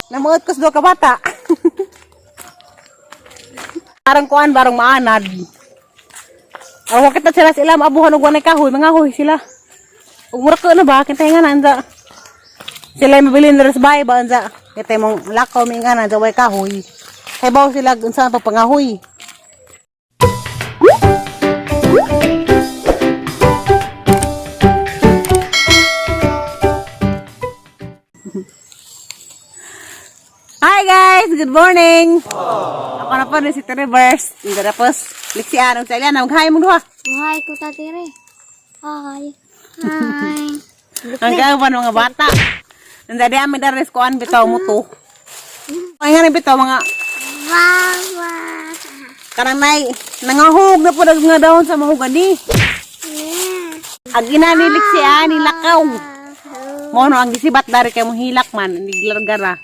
Namuot ko sa duha ka bata. Parang kuan barong maanad. Aw kita sila sila maabuhan og wanay kahoy, mga huy sila. Ug mura ko na ba kita nga na anza. Sila mabilin na sa bahay ba anza. Kita mong lakaw mi nga na way kahoy. Kay baw sila unsa pa pangahoy. Hi guys, good morning. Ako na po ni si Trevors. Hindi na po. Liksian og sa ilan mag-hi mong duha. Hi ko tatire. Hi. Hi. Ang gawin mga bata. Nandadi amin dares kuan bitaw mo to. Ay nga ni bitaw mga Mama. kanang nay nangahog na po nag nga dahon sa mahugani. Yeah. Ang ina ni Liksian ni lakaw. Mo no ang gisibat dari kay mong hilak man niglargara.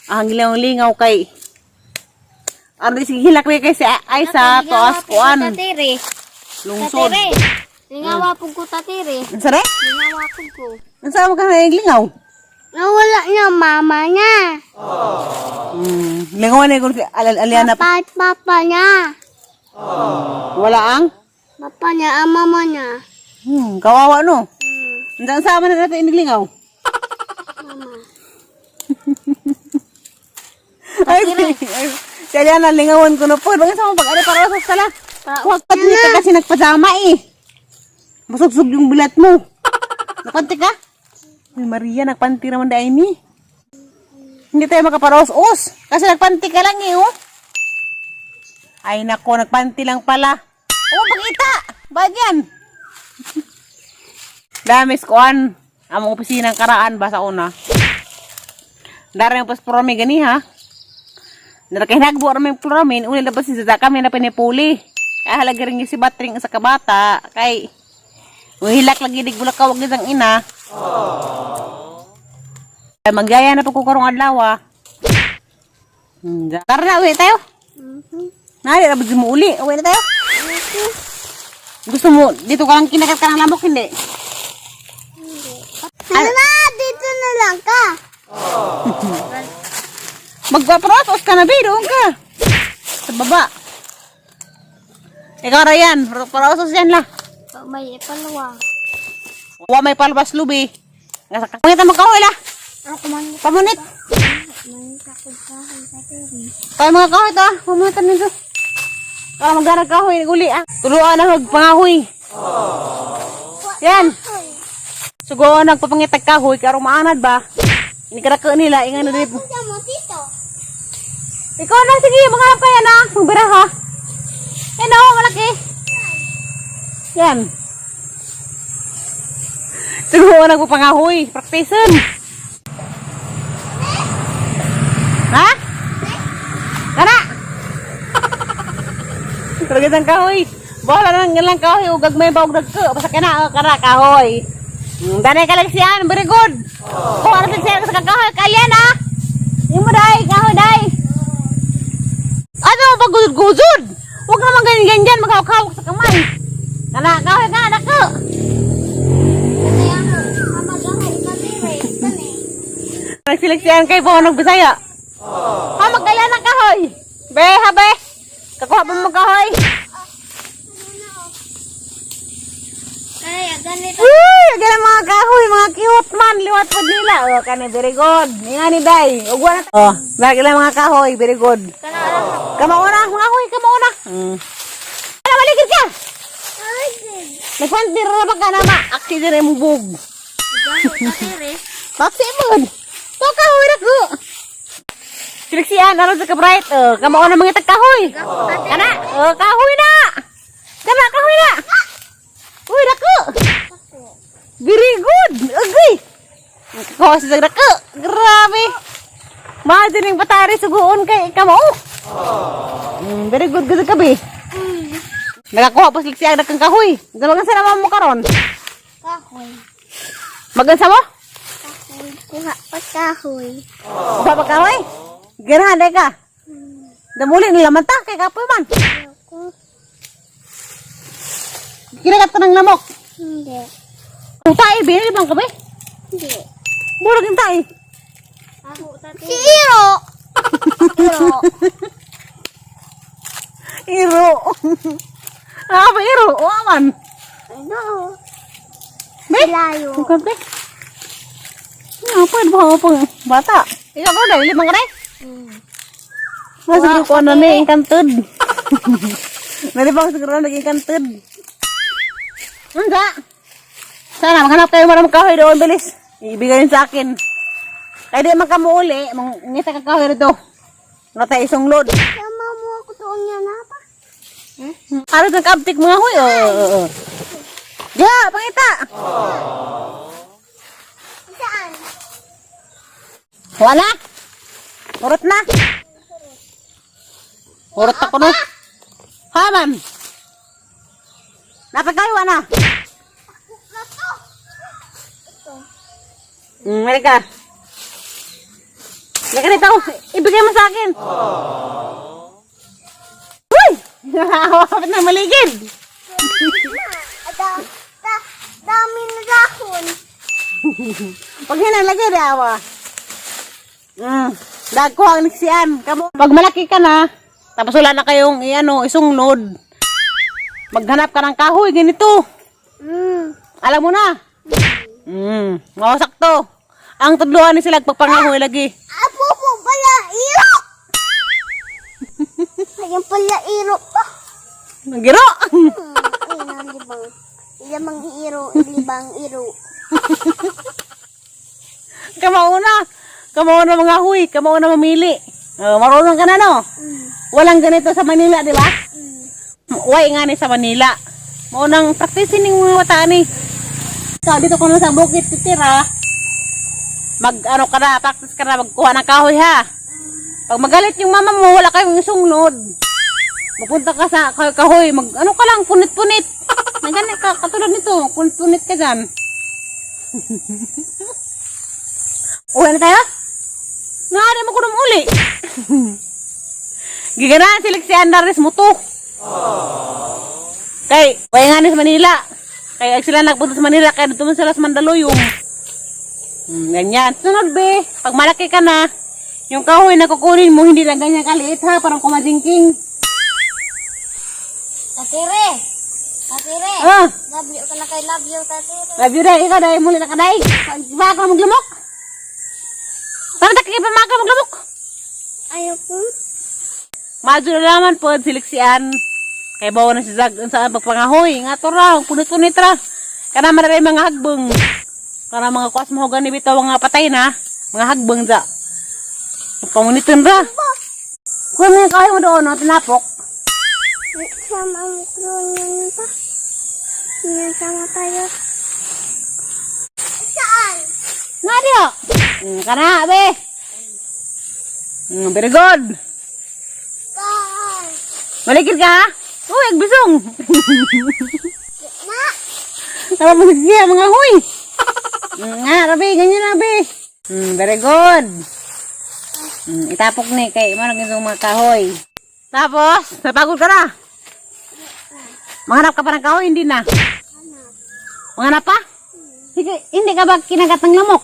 Ang lingaw kay ano si hilak ni kay si ay sa tuas kuan Tatire. lungsod. Tatire. Lingawa po ko tatire. Unsa re? Lingawa po ko. Unsa man ka lingaw? Nawala niya mama niya. Lingaw na ko si Aliana. Papa at papa niya. Wala ang Papa niya, ang mama niya. Kawawa no. Unsa unsa man na natin iniglingaw? Mama. Ay, ay, si Aliana lingawan ko na po. Bakit sa mo pag ano para sa sala? Huwag ka dito kasi nagpasama eh. Masugsug yung bilat mo. Nagpanti ka? Uy, Maria, nagpanti naman dahil ni. Hindi tayo makaparos-os. Kasi nagpanti ka lang eh, oh. Ay, nako, nagpanti lang pala. Oh, pagita! Bakit yan? Damis kuan. Among opisina ng karaan ba sa una? Darang pas promi gani ha. Nara kay nagbuo ra may promin, uli labas si Zada kami na pinipuli. Kaya halaga rin si batring sa kabata kay uhilak lagi dig bulakaw gid ang ina. Ay magyaya na po ko karong adlaw ah. Tara na, uwi tayo. Nari ra ba mo uli? Uwi na tayo. Gusto mo dito ka lang kinakat ka ng lamok hindi? Ano na, dito na lang ka. Magpaprotos ka na, be. Doon ka. Sa baba. Ikaw, Ryan. Parosos yan la. May palawa. Wa may palbas lubi. Pangit mo kahoy la. Ako man. Pamunit. May kakod-kahoy tatire. Tayo mga kahoy ta. Pamunit nito. Para magdarag kahoy. Uli ah. Tuluan na magpangahoy. Yan. Sugoon nagpapangitag kahoy. Karong maanad ba? Inikaraka nila. Ingan na dito. Punta mo dito. Ikaw na, sige, maghanap ka yan ah. Magbira ha. Yan oh, malaki. Yan. Siguro nagpapangahoy. Practicein. Ha? Tara! Talaga ang kahoy. Bola na lang kahoy. Ugag may baog nagko. Basta ka na, oh, kara kahoy. Danay ka lang siyan. Very good. Kuha na siya sa kahoy. Kalyan ah. Imo day, kahoy day. Ano ba guzod-guzod? Huwag naman ganyan-ganyan, maghawak-hawak sa kamay. Kana, kahoy ka, nako. Kaya ako, magahoy tatire. Tani. Nagsileksyan kay po ng Bisaya. Ha, magkailan ng kahoy. Be, ha, be. Kakuha pa mo kahoy. Kaya ganito. Uy, ganun mga kahoy, mga cute man. Liwat po nila. Oh, kani, very good. Nga ni Day. Ugwa na. Oh, lagi lang mga kahoy, very good. Kamauna, mga kahoy, kamauna. Ano, maligid ka. Nagpantir na ba ka na ma? Aksi din ay mong bug. Paksi mo. To kahoy ra ko. Sileksian aron sa ka-bright. Oh, kamao na mga tagkahoy. Kana, oh, kahoy na. Kana kahoy na. Uy, dako. Very good. Agay. Kahoy sa dako. Grabe. Mahal din yung batari suguon kay kamao. Very good good kabi. Nakakuha pa sileksian dakang kahoy. Galungan sa naman mo karon. Kahoy. Magansa mo? Kahoy. Kuha pa kahoy. Kuha pa kahoy? Ganahan day ka. Damuli nila man ta kay kapoy man. Ayoko. Kinagat ka ng lamok. Hindi. Ang tae, binili bang kabe? Hindi. Murag yung tae. Si Iro. Iro. Ah, ba iro? O aman. Ano? Be? Layo. Ang kape. Ano pa ba pa bata? Ikaw ko dahil limang kare. Mas siguro ko ano na engkanted. Nalibang siguro naging engkanted. Unsa? Sana maghanap kayo maraming kahoy doon bilis. Ibigay yun sa akin. Kaya di man kamo uli, mangita ka kahoy rito. Natay isang load. Sama mo ako doon yan na pa. Ano kang kaabtik mga huy? Oo, oo, oo. Ya, pangita! Saan? Wala! Urot na! Urot ako no. Ha, ma'am? Napagkayo na. Ito. Ito. Halika. Halika dito. Ibigay mo sa akin. Uy! Nakakawapit na maligid. Da, da, dami na dahon. Pag hinalagay, awa. Dagko ang niksian. Kamo. Pag malaki ka na, tapos wala na kayong iano, isungnod. Maghanap ka ng kahoy, ganito. Alam mo na. Oo, sakto. Ang tudluan ni sila pagpangahoy lagi. Apo po pala iro. Ayun pala iro pa. Nagiro. Ayun ang libang. Limang iro, libang iro. Kamauna. Kamauna mga huy, kamauna mamili. Oh, marunong ka na no. Walang ganito sa Manila, di ba? Way nga ni sa Manila. Maunang practice ning mga bata ni. Ikaw dito ko na sa bukid titira. Mag ano ka na, practice ka na magkuha ng kahoy ha. Pag magalit yung mama mo, wala kayong isungnod. Mapunta ka sa kahoy, mag ano ka lang, punit-punit. Nagani ka, katulad nito, punit-punit ka dyan. Uwi na tayo? Nga, di mo kunong uli. Giganaan sila si Andares mo to. Kay, way nga ni sa Manila. Kay ag sila nagpunta sa Manila, kaya dito man sila sa Mandaluyong. Ganyan. Sunod be, pag malaki ka na, yung kahoy na kukunin mo, hindi lang ganyan kaliit ha, parang kumajingking. Tatire. Tatire. Ah, Love you ka na kay love you, tatire. love you dahil, ikaw dahil muli na ka dahil. Baka maglumok. Parang takikipamaka maglumok. Ayoko. Madyo na naman po, siliksian. Kay bawa na si Zag sa pagpangahoy. Nga to ra, punit-punit ra. Kana man rin mga hagbong. Kana mga kuwas mo gani bitaw nga patay na. Mga hagbong za. Pamunitin ra. Kuha mo yung kahoy mo doon, no? Tinapok. Sama mo ko doon yan pa. Yan sama tayo. Saan? Nga diyo. Kana, be. Very good. Saan? Malikit ka, ha? Uy, agbisong. Na. Tama mo sige, mga huy. Nga, rabi, ganyan na, be. Very good. Itapok ni kay mo naging mga kahoy. Tapos, napagod ka na. Manganap ka pa ng kahoy, hindi na. Manganap pa? Sige, hindi ka ba kinagat ng lamok?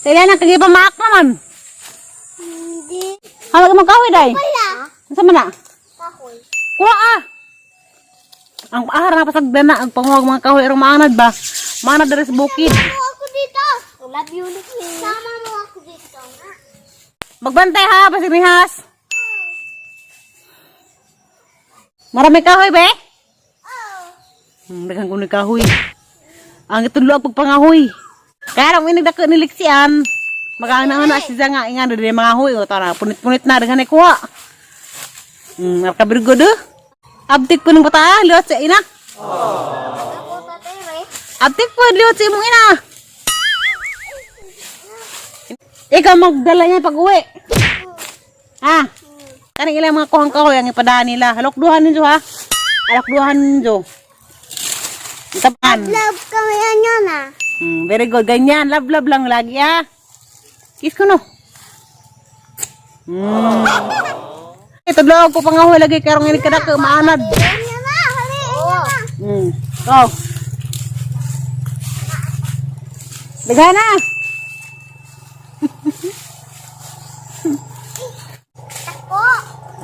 Sa ilan ang kagipamaak naman. Hindi. Hawag mo kahoy, day. Wala. Saan man na? Kahoy. Kuha ah! Ang ahar na pasagdan na, ang panguwag mga kahoy, arong maanad ba? Maanad diri sa bukid. Sama mo ako dito. Love you. Sama mo ako dito. Magbantay ha, pasinihas. Marami kahoy, be? Oh. Daghang kuno kahoy. Ang itudlo ang pagpangahoy. Kaya rang inigdako niliksian. Magana na si nga inga diri mga huy o tara punit-punit na daghan ay kuha. Kabirgo do. Abtik po ng bata, liwat sa ina. Ako tatire. Abtik po, liwat sa imong ina. Ikaw magdala niya pag uwi. Ha? Kaning ilang mga kuhang kahoy ang ipadaan nila. Halok duhan ninyo ha. Halok duhan ninyo. Itapan. Love kami yan ah. Very good. Ganyan. Love, love lang lagi ah. Kiss ko no. Ito loob ko pangahoy lagi karong ini kadako maanad. Yan na, hali, yan na. Go. Daghan na.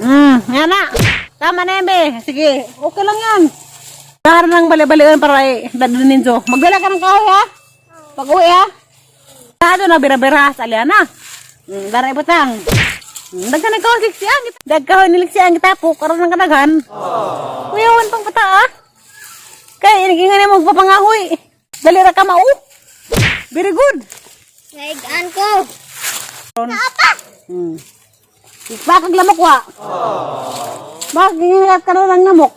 Yan na. Tama na yan, be. Sige, okay lang yan. Dahar ng bali-balian para dadalhin ninyo. Magdala ka ng kahoy, ha? Pag-uwi, ha? Dado na bira-bira sa aliana. Dara ibutang. Daghan ng kahoy liksian. Dagkahoy niliksian kita po karon ng kadaghan. Kuyawan pang pata, ah. Kay inigingan nimo magpapangahoy. Dali ra ka mao. Very good. Naigaan ko. Naapa! Bakag lamok wa. Bakit gingat ka na ng lamok?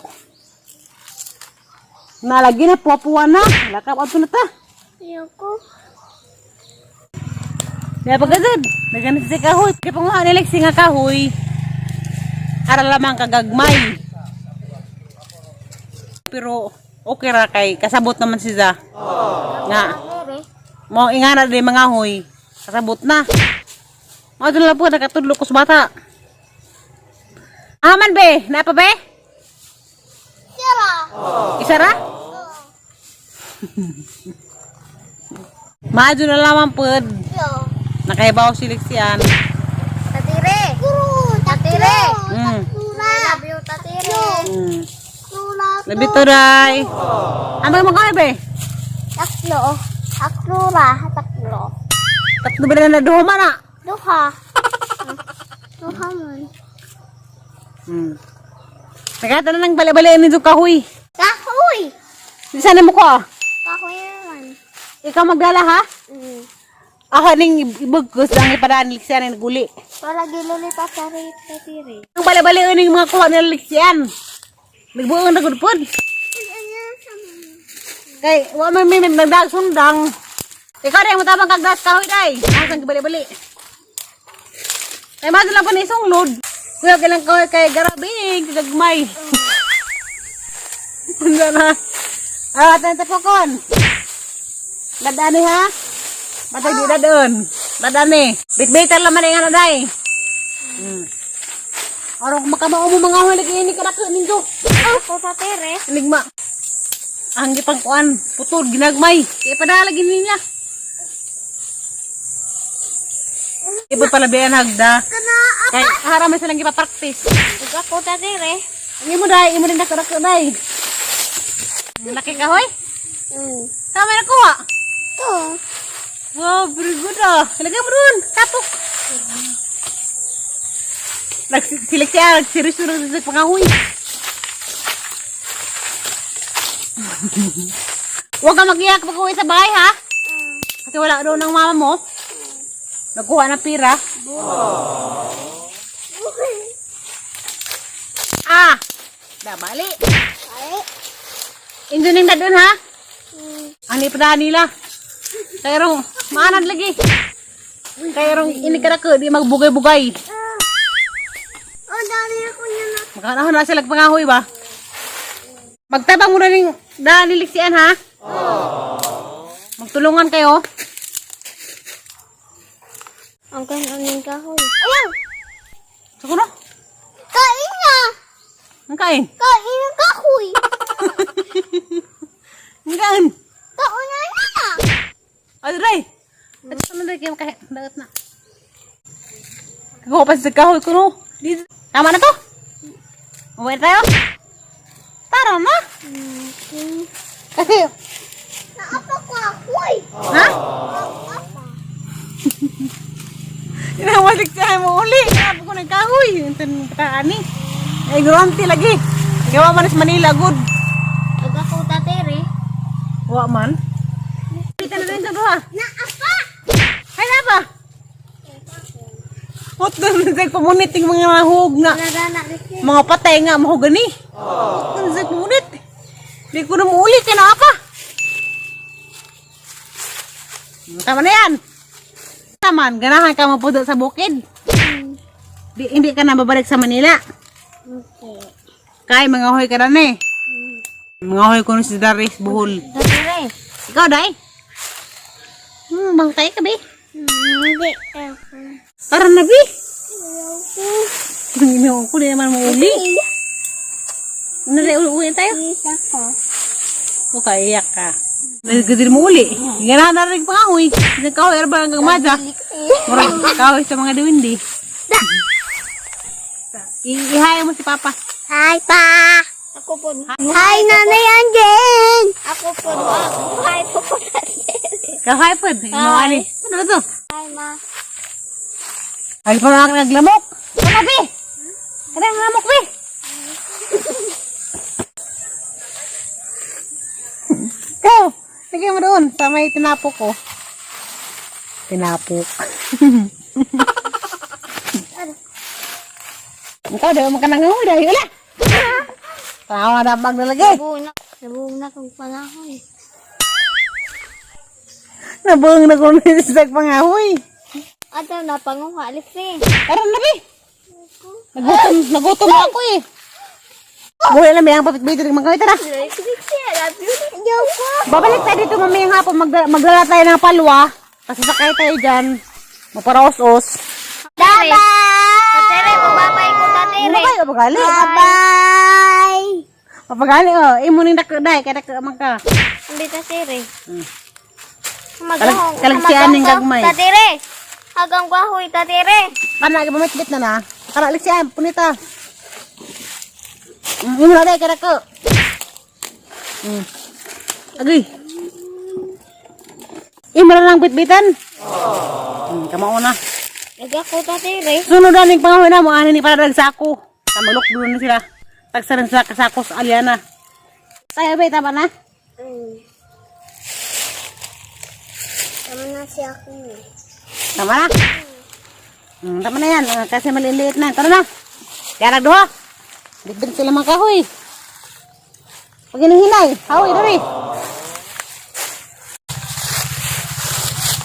Nalagi na puwa-puwa na. Lakap ato na ta. Ayoko. Kaya pagkagad, nagganit si kahoy. Kaya panguha ni Lexi nga kahoy. Ara lamang kagagmay. Pero okay ra kay kasabot naman si Za. Nga, mo ingana din mga hoy. Kasabot na. Mo dun lang po nakatudlo ko sa bata. Aman be, napa be? Sira. Isa ra? Maadyo na lamang pod. Yo. Nakaibaw si Lexian. Tatire. Kuro. Tatire. Kura. Love you, tatire. Kura. Labito day. Ano mga kahoy be? Tatlo. Tatlura. Tatlo. Tatlo ba na duhoma na? Duha. Duha man. Nagkata na ng bali-bali nito kahoy. Kahoy. Di sana mo ko ah. Kahoy naman. Ikaw magdala ha? Ako ning ibugkos ang ipadaan Lexian ang naguli. Para gilulita sa tatire. Ang bali-bali ning mga kuha ni Lexian. Nagbuong na gud pod. Kay wa man may nagdag sundang. Ikaw dai mo tabang kag das kahoy dai. Asang gibali-bali. Kay madala pa ni isunglod. Kuya kailang kahoy kay garabing gagmay. Unsa na? Ah, tan tapokon. Ladani ha? Batay di dadon. Ladani. Bitbitan laman nga na day. Arong makamao mo mga huli kay ini kadako ninyo. Ako tatire. Enigma. Ang gipang kuan, putol ginagmay. Kay padala gini niya. Iba pala biyan hagda. Kana. Kay hara man silang gipa-practice. Ako tatire. Ang imo dai, imo din dako dai. Laki ka hoy. Tama na kuha. To. Wow, very good ah. Ilagay mo dun. Tapok. Nagsilik siya, nagseryoso na sa pangahoy. Huwag ka mag-iyak pag uwi sa bahay, ha? Kasi wala doon ang mama mo. Nagkuha ng pira. Ah! Dabali. Ay. Injuning na doon, ha? Ang ipadaan nila. Kaya rong, maanad lagi. Kaya rong inikarako, di magbugay-bugay. Oh, dali ako niya na. Magkanahon na sila pangahoy ba? Magtabang muna ning daan niliksian ha? Magtulungan kayo. Ang kanin kahoy. Ayaw! Sa kuno? Kain na! Ang kain? Kain ang kahoy! Ang kain? Kaon na na! Ay, dray! At sa mga kayo kahit dagat na. Kagawa pa sa kahoy kuno. Dito. Tama na to. Umuwi na tayo. Tara na. Kasi, Naapa ko kahoy! ha? Naapa. Inawalik siya mo uli. Sabi ko ng kahoy. Ito ng pataan eh. Ay, ignorante lagi. Gawa man sa Manila, good. Ag ako tatire. Wa man. Kita na rin sa duha. Naapa! Hay na ba? What the nag pamunit yung mga hug nga. Nagana Mga patay nga mahugani. What the pamunit? Di ko na muuli kay na pa. Tama na yan. Taman, ganahan ka mapudo sa bukid. Di, hindi ka na babalik sa Manila. Okay. Kay mga hoy ka na eh. Mga hoy ko si Darius Buhol. Tatire. Ikaw, Day? Bangtay ka, be. Hindi. Tara na, be. Ayoko. Ang ginoo ko, di naman mauli. Ano rin, uwi tayo? Isa ko. O, kaiyak ka. Nagkadil mo uli. Ganahan na rin pa kahoy. Isang kahoy, arba hanggang mada. Murag kahoy sa mga diwindi. I-hi mo si Papa. Hi, Pa! Ako po. Hi, Nanay Anjen! Ako po. Hi po po. Kahay po. Hi. Ano to? Hi, Ma. Ay pa mga naglamok. Ano be? Ano ang lamok be? Ikaw, lagyan mo doon sa may tinapok ko. Tinapok. Ikaw, di ba makanang dahil wala. Tawa na bag nalagay. Nabuong na. Nabuong na kong panahon. Nabuong na ko sa pangahoy. Ato na panguha alif eh. Tara na be. Nagutom, nagutom na ako eh. Buhay lang may ang papit-bito rin mga tara. Babalik tayo dito mamayang hapon. Magdala tayo ng palwa. Kasi sakay tayo dyan. Maparaos-os. Bye! Tatere, babay ko tatere. Ano kayo? Mapagali. Bye! Mapagali oh. Imo ning dako dai kay dako man ka. Hindi tatere. Kalag siya ning gagmay. Tatere. Hagang kahoy tatere. Kana gi pamitbit na na. Kana siya punita. Imo na dai kay dako. Agay. Imo na lang bitbitan. Kamao na. Nagako tatere. Sunod na ning pangahoy na mo ani ni para sako. Tamalok doon na sila. Tagsaran sila kasako sa Aliana. Tayo ba tama na? Tama na siya ako. Tama na? Tama na yan. Kasi maliliit na. Tara na. Yarag duha. Bitbit sila mga kahoy. Pag hinihinay. Hawi, dali.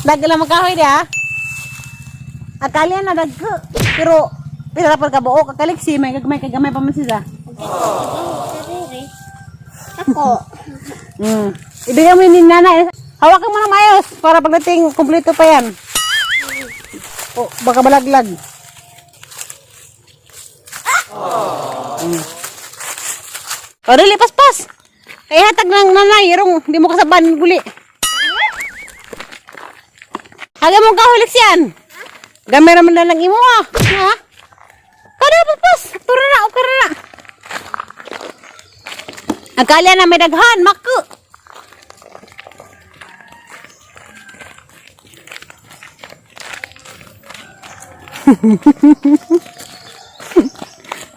Dagla mga kahoy di ha. Akala na dagko. Pero, pila pa kabuok. Akaliksi, may gagmay kagamay pa man sila. Tatere. Ako. Ibigay mo yun ni nanay. Hawakan mo na maayos para pagdating kumpleto pa yan. O, baka balaglag. O, dali, paspas. Kaya hatag ng nanay, irong, hindi mo kasaban, guli. Haga mong kahulik siyan. Gamay naman na lang imo ah. Ha? Kada paspas. Turo na, okay na. Akala na may daghan, maku.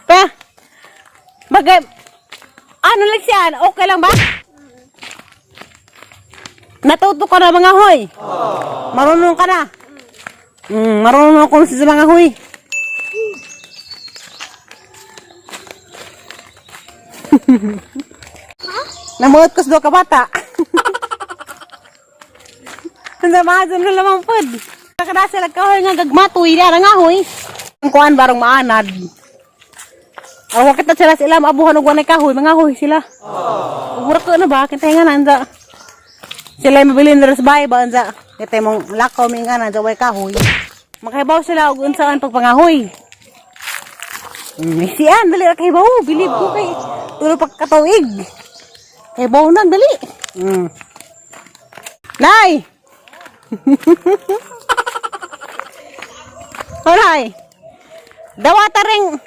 Pa, bagay, ano lang siya, okay lang ba? Natuto ka na mga hoy. Marunong ka na. Marunong ako sa mga hoy. Namuot ko sa duha ka bata. Ang samahan na lamang pod. Kada sila kahoy nga gagmatoy, di ara nga hoy. Ang kuan barong maanad. Awa kita sila sila maabuhan og wanay kahoy, mga hoy sila. Mura ko na ba kita nga nanda. Sila ay mabilin na sa bahay ba anza. Kita mong lakaw mi nga nanda way kahoy. Makahibaw sila og unsaan pagpangahoy. Sian dali ra kahibaw, bilib ko kay tulo pa katuig. Kahibaw na dali. Nay. Horay. Dawata ring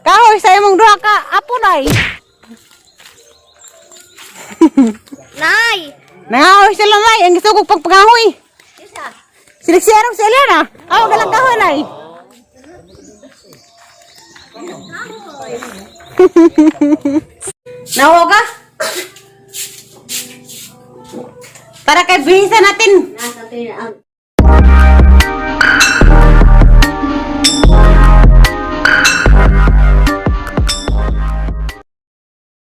kahoy sa imong duha ka apo nay. Nay! Nangahoy sila nay, ang gusto kong pagpangahoy. Siliksiyarong si Elena. Aw, galang kahoy nay. Nahuwa ka? Para kay bisa natin. Nasa ang